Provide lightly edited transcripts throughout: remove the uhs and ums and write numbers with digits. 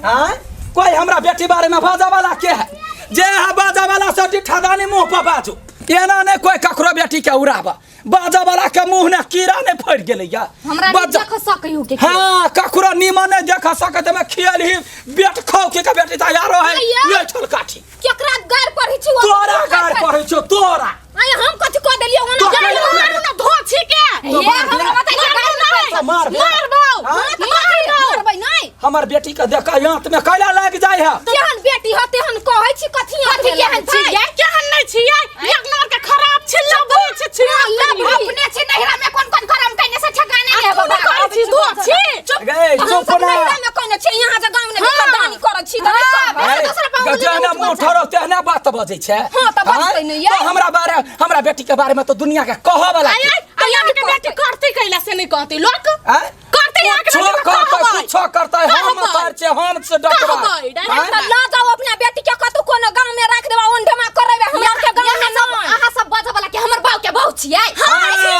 आँय कोई हमरा बेटी बारे में बाजा वाला के है जे है बाजा वाला से ठदानी मुंह पर बाजू एना नहीं कोई ककरो बेटी के उड़ाबा बाजा वाला के मुंह ने कीड़ा नहीं फड़ गेलै या हमरा नहीं देख सकै हो के हाँ ककरो नीमन नहीं देख सकत में खेल ही बेट खाओ के के बेटी तैयार है आइया। ये ठल काठी केकरा गार पढ़ै छी तोरा गार पड़ै छौ तोरा आय हम कथि कह देलियै ओना तो गारि कहिया मारू ना धो छी के तो हे मार हमरा दे। बताइ के गारि मार तो मार दे। मारबौ हाँ? मारबै नहीं हमर बेटी के देख के आंत में कैला लागि जाइ है केहन बेटी ह तेहन कहै छी कथि कथि केहन छी छियै केहन नहि छियै एक नंबर के खराब छी लबरी छी छी अपने छी नहिरा में कोन कोन करम कइने से ठेकाने नहीं है बाबा करै छी धो छी चुप गै हम चुप सब ना नहिरा में कोने छी यहाँ जे गाँव में दानी करै छी तऽ नहीं कहबै। दोसर पर उंगली जहना नहीं मुँह उठबै। ठहरो तेहने बात बजै छै हाँ, तऽ बजतै ने यै। तऽ हमरा बारे हमरा बेटी के बारे में तो दुनिया के कहऽ वाला आय आय यहाँ के बेटी करते कैला से नहीं कहती लोग आँय? करते यहाँ के कुछो बेटी करतै कहबै। कुछो करतै हम कहबै। तर छै हम से डटबै कहबै, डायरेक्ट आँय? तऽ लऽ जाओ अपना बेटी के कतौ कोनो गाँव में राख देबा ओंढेमा करेबे हमरा के गाँव में नहीं अहाँ सब बजऽ वाला के हमर बाप के बहू छियै हाँ, ये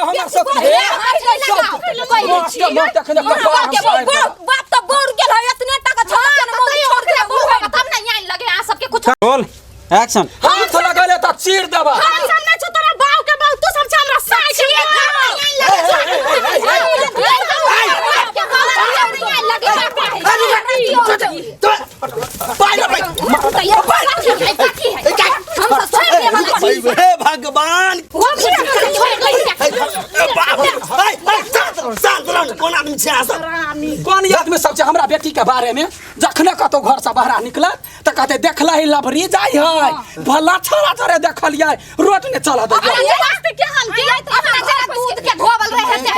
हमरा सब हे, सब मौत अखने कपार हम साइड देब। बाप तऽ बौर गेल है एतने टाका छल के मौत छोड़ के बौर तब नहीं आइन लगे अहाँ सबके कुछ रोल एक्शन हाथ लगेले तऽ चीर देबा हम सब नहीं छौ तोरा बाप के बाप तू सब छौ हमरा साइ के बाप। हे भगवान शांत रहो कोन आदमी छै अहाँ सब कोन आदमी सब छै हमरा बेटी के बारे में जखने कतौ घर से बाहर निकलत तऽ कहते देखला ही लभरी जाइ है भला छड़ा जरे देखलियै रोड ने चल दे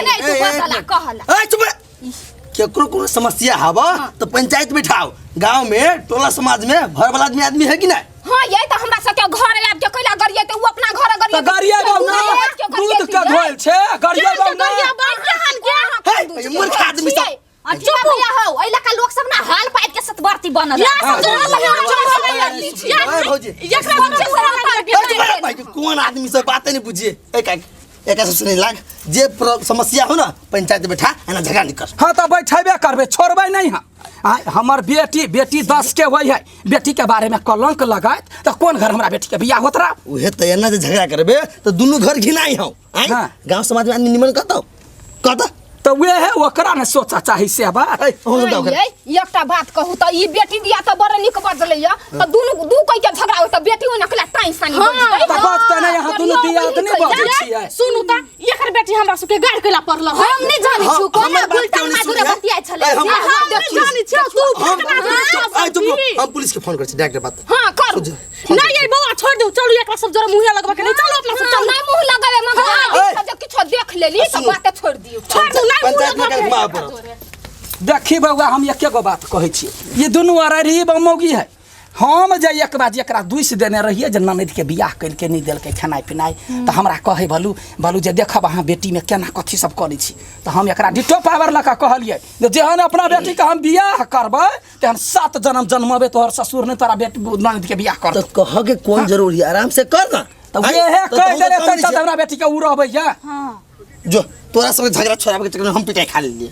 ए, चुप रह। केकरो कोनो समस्या हवा तो पंचायत बैठाओ गांव में टोला समाज में भर वाला आदमी आदमी है कि नहीं हाँ ये तो हमरा सबके घर आबि के कैला गरिए ते उ अपना घर गरिए तऽ गरिएबौ ना दूध के धोल छै गरिएबौ ना हे, ये मूर्ख आदमी सब। चुप भैया हो एहि लका लोक सब ना हाल पाइप के सतबरती बनल है। ए, भौजी। ए, चुप रह, भाई, कौन आदमी सब बातें नहीं बुझिए एक एक एक सब सुने लाग जे समस्या हो ना पंचायत बैठा एना झगड़ा नहीं कर हाँ तऽ बैठेबे करबै छोड़बै नहीं हम आँय, हमर बेटी बेटी 10 के होइ है बेटी के बारे में कलंक लगायत तऽ कोन घर हमरा बेटी के बियाह होत रहा उहे तो एना जे झगड़ा करबे तो दुनू घर घिनाई हो आँय? हाँ। गांव समाज में आदमी निमन कहतो कहता तऽ वएह ओकरा ने सोचा चाही से बात ए, हो जाओ ये एकटा बात कहू तऽ ई बेटी दिया तऽ बड़ नीक बजलै या तऽ दुनू दू कोई के झगड़ा होय तऽ बेटी ओना कला टाइम सानी तऽ बाजतै नहि अहाँ दुनू दियाद नहि बजै छियै सुनू तऽ एकर बेटी हमरा सबके गाड़ कैला पड़ल है हम नहि जानै हम- छी कोना हमर बात गुलटन क्यों नहीं माधुरे सुनी है? बतियाइ छलै ए, हम- से हम हम नहि देखियौ। जानै छियौ तू हम फटना ए, चुप रहो, हम पुलिस के फोन करै छी डायरेक्ट बात हां करू नहीं ये बौआ छोड़ दू चलू एकरा सब जरा मुँहे लगबा के नहीं चलू अपना सब हाँ, चलू नहीं मुंह लगावे मगर ए। आदमी सब जब किछो देख लेली तऽ सुनू। बात छोड़ दियौ छोड़ दू नहीं मुँह पंचायत में लगबा काल्हि के घुमाबऽ पड़त देखी बौआ हम एके गो बात कहै छी ये दुनू अररी मौगी है हम जे एक बार एकरा दूसि देने रहियै जे ननदिके बियाह करिके नहि देलकै खेनाइ पिनाइ तऽ हमरा कहै भलू भलू जे देखब अहाँ बेटीमे केना कथी सब करै छी तऽ हम एकरा डिटो पावर लऽ कऽ कहलियै जे जेहन अपना बेटीके हम बियाह करबै तेहन 7 जन्म जन्मबे तोहर ससुर नहि तोरा बेटी ननदिके बियाह तो करतौ कह के कोन जरूरी है आराम से कर ना तऽ आँय? उएह तो कहि तहु देने तऽ कम छै नहीं तऽ छै। हमरा बेटीके ओ रहबै जो तोरा सबके झगड़ा छोड़ाबे के चक्कर में हम पिटाई खा लेलिए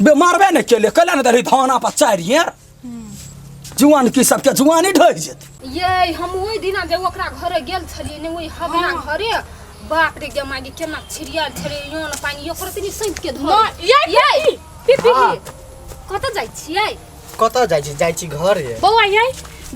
बे मारबे नहि केलियै कैला नहि देलही धाना पर चारि यार जुआन की सबके जुआनी ढहि जेतै ये हम ओहि दिना जे ओकरा घरे गेल छलियै ने ओहि हगना घरे बाप रे गे माय गे केना छिड़ियाल छलै यौन पानि ओकरो तनी सैंत के धो माँ, ये ये पिपी कतऽ जाइ छियै कतऽ जाइ छी जाइ छी घरे बौआ ये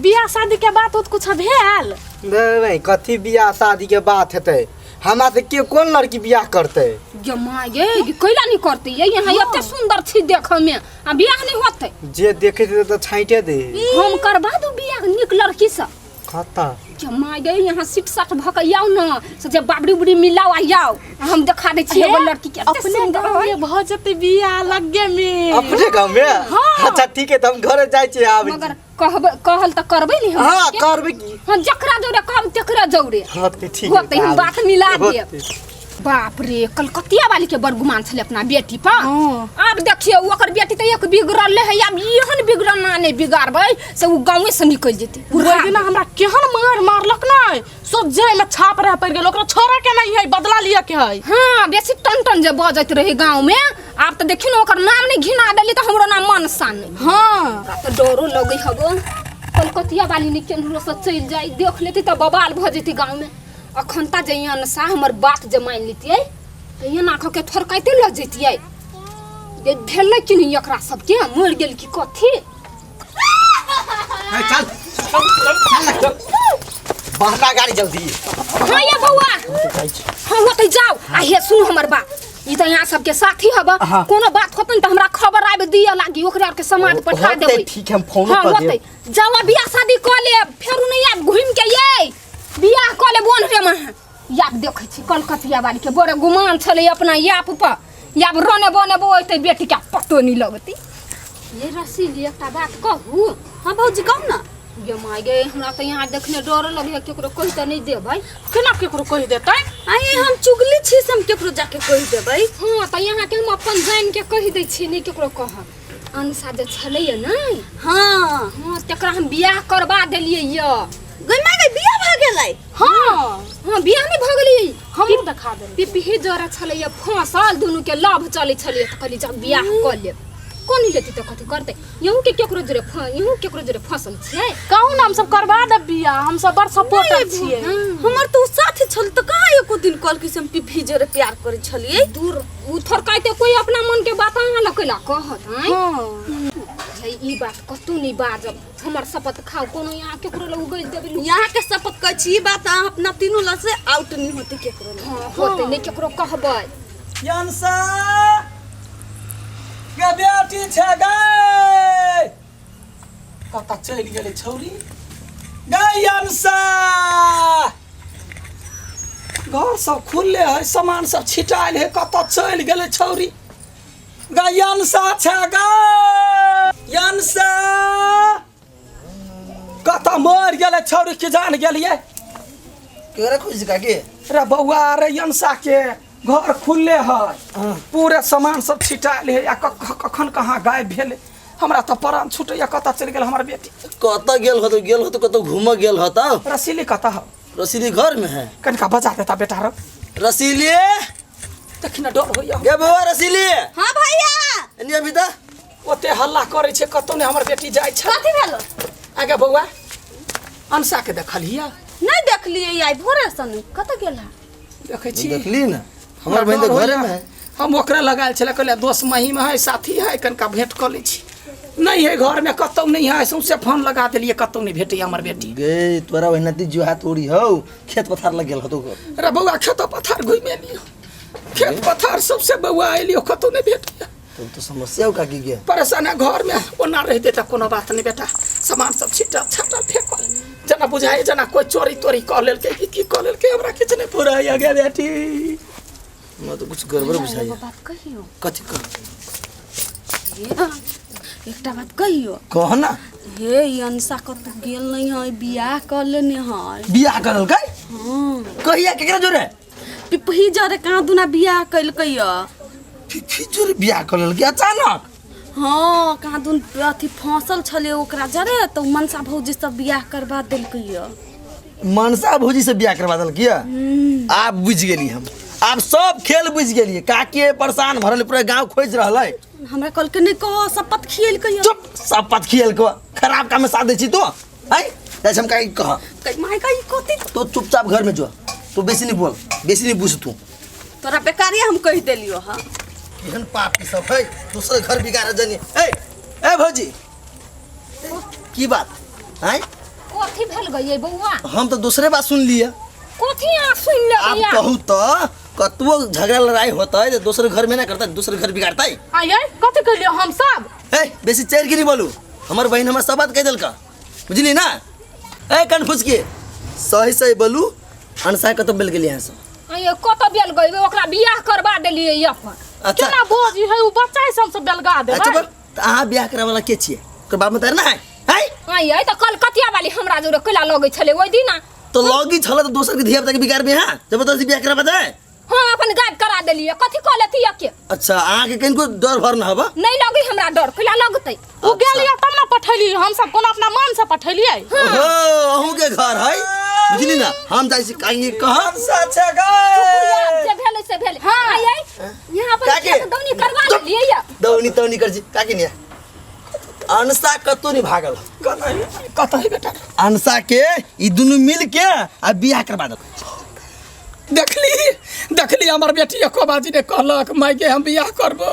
बियाह शादी के बात उत कुछ भेल नहीं नहीं कथी बियाह शादी के बात हेतै हमरा से के कोन लड़की बियाह करतै गे माय गे कैला नहि करतै ये यहाँ एते सुन्दर छी देखऽ मे आ बियाह नहि होतै जे देखै छै तऽ छाँटे दे हम करबा दू बियाह नीक लड़की से कतऽ गे माय गे यहाँ सीट साट भऽ के आउ न से जे बाबरी उबरी मिलाओ आ आउ हम देखा दै छी एगो लड़की के एते अपने सुन्दर गाँव है में भऽ जेतै बियाह लगे में अपने गाँव में हाँ। अच्छा ठीक है तऽ हम घरे जाइ छी आबै छी। मगर कहबै कहल तऽ करबै ने हम हाँ करबै की हम जकरा जौरे कहब तकरा जौरे हाँ तऽ ठीक है होतै हम बात मिला देब होतै। बाप रे, कलकतिया वाली के बड़ गुमान छलै अपना बेटी पर। हाँ। आब देखियौ ओकर बेटी तऽ एक बिगड़ल है, आब एहन बिगड़ल ना नहि बिगाड़बै से ओ गाँवे से निकलि जेतै। ओहि दिना हमरा केहन मार मारलक नै, सोझे में छाप रह पड़ गेल। ओकरा छोड़े के नहीं है, बदला लिया के है। हाँ, बेसी टन टन जे बजैत रहे गाँव में, आब तऽ देखियौ ने ओकर नाम नहि घिना देली तऽ हमरो नाम मनसा नहि। हाँ। हमरा तऽ डरो लगै हगो, कलकतिया वाली नहि केम्हरो से चलि जाय, देख लेतै तऽ बवाल भऽ जेतै गाँव में। अखन ता जे अनसा हमर बात जे मानि लेतियै तऽ एना कऽ के थोड़काइते लऽ जैतियै। जे भेलै कि नहि एकरा सबके, मरि गेल कि कथी? ए, चल चल चल चल, बहना गाड़ी जल्दी। हाँ ये बौआ, हाँ ओतै जाओ। आ हे सुन हमर बात, ई तऽ यहाँ सबके साथी हब, कोनो बात होतन तऽ हमरा खबर आबि दिअ लागी, ओकरा आरके समाद पठा होतै, देबै। ठीक है, हम फोनो हाँ, कर देब। होतै, जाओ आ बियाह शादी कऽ लेब, फेरू नहि आयब घुमि के, ये बियाह कऽ लेब ओन रे महा। याब देखै छी कलकतिया वाली के बड़े गुमान छलै अपना याप पर, याब रने बने एतै बेटी के पतो नहि लगतै। ये रसीली, एकटा बात कहू? हाँ भौजी, कहू ना। गे माय गे, हमरा तऽ यहाँ देखने डर लगैए, केकरो कहि तऽ नहि देबै? केना केकरो कहि देतै? आइ हम चुगली छी से हम केकरो जाके कहि देबै? हाँ तऽ यहाँके हम अपन जानि के कहि दै छी, नहि केकरो कहब। अनसा जे छलैए नहि? हाँ। हाँ, तकरा हम बियाह करबा देलियै यऽ। गई माय गई, बियाह भऽ गेलै? हाँ हाँ, बियाह नहि भऽ गेलै। हमहूँ देखा देबै। पिपही जरा छलैए फँसल, दुनूके लव चलै छलैए, तऽ कहलियै जब बियाह कऽ लेब, कोन लेती तऽ कथी करतै? यहूँ के केकरो जोरे यहूँ केकरो जोरे फसल छियै? कहू ना, हमसब करबा देब बियाह, हमसब बड़ सपोर्टर छियै। हमर तऽ ओ साथी छल तऽ कहाँ एको दिन कहलकै से हम पिपही जोरे प्यार करै छलियै। दूर, उ थोड़काइते कोई अपना मन के बात अहाँ लग कैला कहत? आँय हाँ। जे ई बात कतौ नहि बाजब, हमर शपथ खाओ, कोनो यहाँ केकरो लग उगलि देबै। यहाँ के शपथ कहै छी, ई बात अहाँ अपना तीनू लग से आउट नहीं होते केकरो लग। हाँ, होतै नहि, केकरो कहबै। यंसा गे बेटी छै गै, कतऽ चलि गेलै छौरी? गै यंसा, घर सब खुलले है, सामान सब छिटायल है, कतऽ चलि गेलै छौरी? गै यंसा छै गै यंसा, कतऽ मरि गेलै छौरी की जान गेलियै? केकरा खोजै छी काकी? रे बौआ रे, यंसा के घर खुलले है, पूरे सामान सब छिटायल है, आ कखन कहाँ गायब भेलै? हमरा तऽ प्राण छूटैया, कतऽ चलि गेल हमर बेटी? कतऽ गेल होतौ? गेल होतौ कतौ घूमऽ गेल होतौ। रसीली कतऽ हौ? रसीली घर में है। कनिका बजा देता बेटा रो। रसीली। देखी ने, डर होइया। गे बौआ रसीली। हाँ भैया। एनी अभी तऽ। ओते हल्ला करै छै, कतौ नहि हमर बेटी जाइ छै। कथी भेलो? आगे बौआ, अनसा के देखलियै? नहीं देखलियै, आइ भोरे सन कतऽ गेल है? देखै छी। देखली ना, हमर बहन तऽ घरे में है। हम ओकरा लगायल छलै, कहलियै दोस्त महीम है, साथी है, कनिका भेंट कऽ लै छी। नहि है घरमे, कतौ नहि है, सौंसे फोन लगा देलियै, कतौ नहि भेटैया हमर बेटी। गे तोरा ओहिना जुहा तोड़ी हौ, खेत पथार लग गेल होतौ। रे बौआ, खेत पथार घुमि एलियो, खेत पथार सबसे बौआ एलियो, कतौ नहि भेटैया। तब तो समस्या हो काकी के। परेशान है घर में, ओना रहिते तऽ कोनो बात नहि बेटा। सामान सब छिटल छाटल फेकल जेना बुझाइ जेना कोइ चोरी तोरी कऽ लेलकै कि की कऽ लेलकै, हमरा किछु नहि फुराइया गे बेटी। हमरा तो कुछ गड़बड़ बुझाइया। एगो बात कहियो? कथी कह? हे, एकटा बात कहियो? कह ना। हे, ई अनसा कतौ गेल नहीं है, बियाह कर लेने है। बियाह करलकै? हाँ। कहिया, केकरा जोरे? पिपही जरे कहाँ दुना बियाह कैलकै य। फिफी जोरे बियाह कर लेलकै अचानक? हाँ, कहाँ दुन अथी फंसल छलै ओकरा जरे, तऽ उ मनसा भौजी सब बियाह करबा देलकै य। मनसा भौजी से बियाह करवा देलकै य? आब बुझि गेली हम, आब सब खेल बुझि गेलियै। काकी परेशान भरल पूरा गांव खोजि रहल है। हमरा कहलकै नहि कह, शपथ खिएलकै य। चुप, शपथ खिएलको, खराब काम में साथ दै छी तू। है जाइ हम काकी कह। कहि माय का ई कथी? तो चुपचाप घर में जो, तू बेसी नहीं बोल, बेसी नहीं बुझ तू। तोरा बेकारे हम कहि देलियो। हाँ, केहन पापी सब है, दूसरे घर बिगाड़ जनी। ए ए भौजी, की बात हैं? कथी भेल गई बौआ? हम तो दूसरे बात सुन लिए। कथी अहाँ सुनि आप लेलियै? कहू तो कतबो झगड़ा लड़ाई होता है तो दूसरे घर में ना करता, दूसरे घर बिगाड़ता है। आइए, कथी कहलियै हम सब? ए बेसी चढ़ के नहीं बोलू, हमर बहन हमर सब बात कह देलका, बुझली ना? ए कन्फ्यूज के सही सही बोलू, अनसा कतौ मिल गेली यहाँ से? आइए, कतऽ बेल गई? ओकरा बियाह करबा देलियै अपन। अच्छा। केना बोझ है, उ बच्चा से हमसब बेलगा देबै? अच्छा बोल, तऽ अहाँ बियाह करावे वाला के छियै? ओकर बाप मतारी ना है? है? आइए, तऽ कलकतिया वाली हमरा जोरे कैला लगै छलै ओहि दिना? तो लगी छल तऽ दोसर के धिया पुता के बिगाड़बे? हाँ, जबरदस्ती बियाह कराबे दे। हाँ अपन गायब करा देलिए कथी कह लेती के अच्छा अहाँ के कनिको डर भर न हबा नहीं लगे हमरा डर कैला लगतै ओ गेलियै तब ने पठेलियै हम सब कोनो अपना मन से पठेलियै ओहो अहूँ के घर है बुझली ना हम जाइ छी कहीं कह सच गए जे भेलै से भेलै हाँ आइ यहाँ पर काकी। खेत दौनी करवा लेलिए या दौनी तौनी कर छी काकी ने अनसा कतौ नहीं भागल कतऽ है बेटा अनसा के ई दुनू मिल के आ बियाह करवा दो देखली देखली हमर बेटी एको बाजी ने कहलक माय के हम बियाह करबो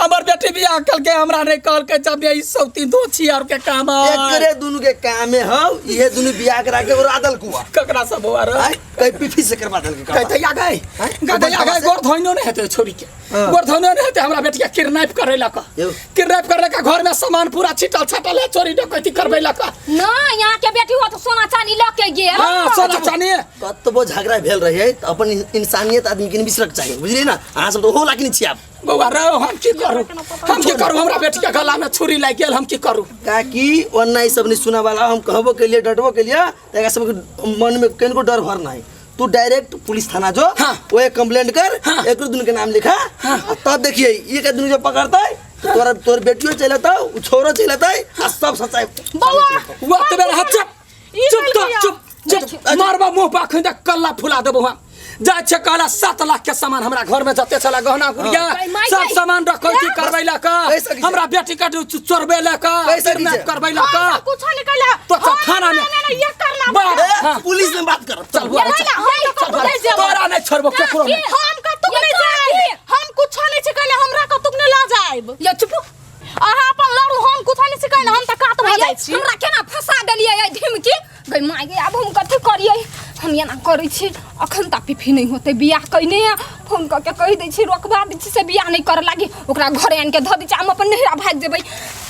हमर बेटी बियाह कलके हमरा नहीं कहलके जब ई सौती दो छी और के काम है। एकरे दुनू के कामे हौ इहे दुनू बियाह करा के उड़ा दल कुआ ककरा सब बौआ रे आय कई पीफी से करवा दल के कहते या गए आँय? गए या गए गोर धोइनो नहीं हेतै छोरी के हाँ। गोर धोइनो नहीं हेतै हमरा बेटिया किडनैप करे लक यौ। किडनैप करे लक घर में सामान पूरा छिटल छाटल है चोरी डकैती करबै लक ना यहाँ के बेटी हो तो सोना चांदी लऽ के गेल हां सोना चानी कतबो झगड़ा भेल रहे तऽ अपन इंसानियत आदमी के बिसरक चाही बुझलियै ना अहाँ सब तऽ ओहो लागी छी आब बौआ रे हम की करू हम की करू हमरा बेटी के गला में छुरी लागि गेल हम की करू काकि ओना ई सब नहीं सुना वाला हम कहबो के लिए डटबो के लिए तऽ एकरा सबके मन में कनिको डर भर नहीं तू डायरेक्ट पुलिस थाना जो हाँ। ओए कंप्लेंट कर हाँ। एक दुनू के नाम लिखा हाँ। आ तब देखिए एक दुनू जो पकड़तै तो तोरा तोर बेटियो चलि एतौ उ छोरो चलि एतै आ सब सच्चाई बौआ वक्त बेर हाथ चुप ई चुप केलकै तो या? चुप चुप मारबा मुंह पर अखन तक कल्ला फुला देबो हम जाइ छै कहला 7 लाख के सामान हमरा घर में जते छला गहना गुड़िया गई माय सब गई। सामान डकैती करबै लक कैसे की छै? हमरा बेटी के चोरबे लक कैसे की छै? किडनैप करबै लक हम सब कुछो नहीं कैला तो चल थाना में। ना ना ये करना बाप, ए, हाँ। पुलिस में बात कर चल बुआ ये चल ना, हम तो चल कतौ बुआ, नहीं जेबै। तोरा नहीं छोड़बो केकरो नहीं हम कतौ ये नहीं काकी। जाएब हम कुछो नहीं छै कैला हमरा कतौ नहीं लऽ जाएब ये चुप अहाँ अपन लड़ू हम कुछो नहीं छै कैला हम तऽ कात भऽ जाइ छी हमरा केना फंसा देलियै ये ढिमकी गई माय गे आब हम कथी करियै हम एना करै छी अखन तक पिफी नहीं होतै बियाह कइने है फोन कऽ के कहि दै छी रोकबा दै छी से बियाह नहीं करऽ लागी ओकरा घरे आनि के धऽ दै छी हम अपन नैहरा भागि जेबै।